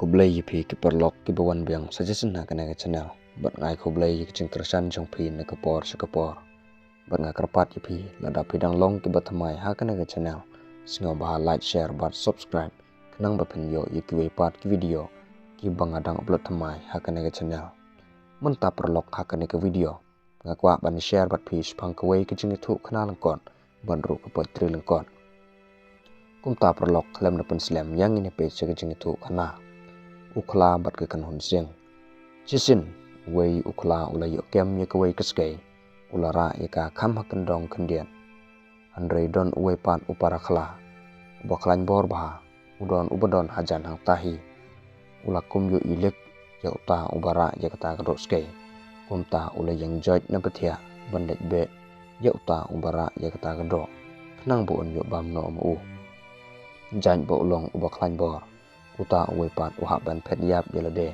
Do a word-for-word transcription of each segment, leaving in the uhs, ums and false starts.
Khublei ïa phi ki paralok kiba wan biang suggestion ha kane ka channel. Bad nga ai khublei ïa ka jingkyrshan jong phi na ka por sha ka por. Bad nga kyrpad ïa phi lada phi dang long kiba thymmai ha kane ka channel, sngewbha like, share bad subscribe khnang ba phin ïoh ïa kiwei pat ki video kiba nga dang upload thymmai ha kane ka channel. Mynta paralok, ha kane ka video nga kwah ban share bad phi shaphang kawei ka jingïathuhkhana lyngkot bad ruh ka poetry lyngkot. Kumta paralok, khlem da pynslem, ïa ngin ïa peit sha ka jingïathuhkhana U Khla bad ka Kynhun Sing. Shisien, uwei u khla u la ïoh kem ïa kawei ka skei, u la rah ïa ka kham ha kyndong khyndiat. Hynrei don uwei pat u para khla uba khlaiñ bor bha, u don uba don hajan hangta hi. U la kum ïohi lik ïa uta uba rah ïa kata ka doh skei. Kumta u la ïeng joit na pathiah ban leit beh ïa uta uba rah ïa kata ka doh, khnang ba un ïoh bam noh ma u. Jait ba u long uba khlaiñ bor, uta uwei pat u hap ban phet ïap ïa lade.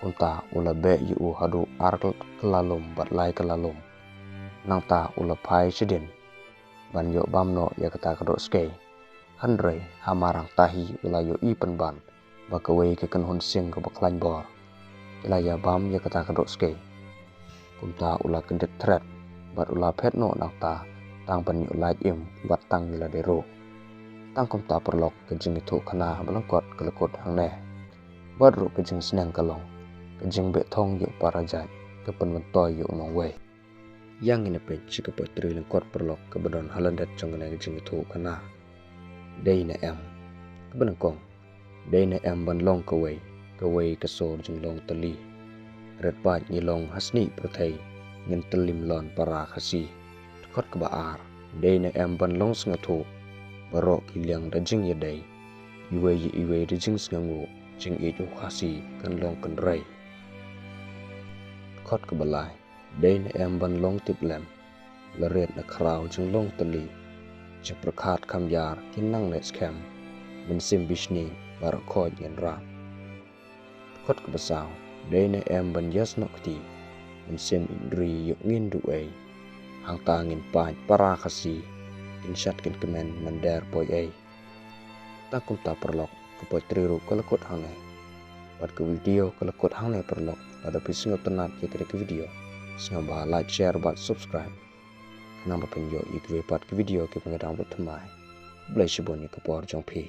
Kumta u la beh ïa u haduh ar kylla lum bad lai kylla lum. Nangta u la phai shadien ban ïoh bam noh ïa kata ka doh skei. Hynrei hamar hangta hi u la ïohi pynban ba kawei ka Kynhun Sing kaba khlaiñ bor, i la ïa bam ïa kata ka doh skei. Kumta u la kyndit thret bad u la phet noh nangta, tang ban ïoh lait im bad tang ïa lade ruh. Tang kumta paralok, ka jingïathuhkhana ba lyngkot ka la kut hangne. Bad ruh ka jingsneng ka long, ka jingbeh thong ïa u para jait ka pynmyntoi ïa u nongwei. Ïa ngin ïa peit sha ka poetry lyngkot paralok kaba don ha lyndet jong kane ka jingïathuhkhana. Dei ne em? Kaba nyngkong, dei ne em ban long kawei, kawei ka sur jinglong tylli? Rit paid ngi long ha snieh pyrthei, ngin tylli mlien para Khasi. Dkhot kaba ar, dei ne em ban long sngewthuh, baroh ki liang da jingïadei, iwei ïa iwei da jingsngewnguh, jingïeit u Khasi kan long kynrei. Dkhot kaba lai, dei ne em ban long tip lem, la riat la khraw jinglong tylli, jingpyrkhat kham ïar kin nang leh skhem, mynsiem bishni baroh khoit ngin rah. Dkhot kaba saw, dei ne em ban ïasnoh kti, mynsiem ri ïoh ngin duh ei, hangta ngin paid para Khasi, kin shad kin kmen mynder poi ei. Tang kumta paralok, ka poetry ruh ka la kut hangne. Bad ka video ka la kut hangne paralok, lada phi sngewtynnat ïa kane ka video, sngewbha like, share bad subscribe, khnang ba phin ïoh ïa kiwei pat ki video kiba nga dang upload thymmai. Khublei shibun ïa ka por jong phi.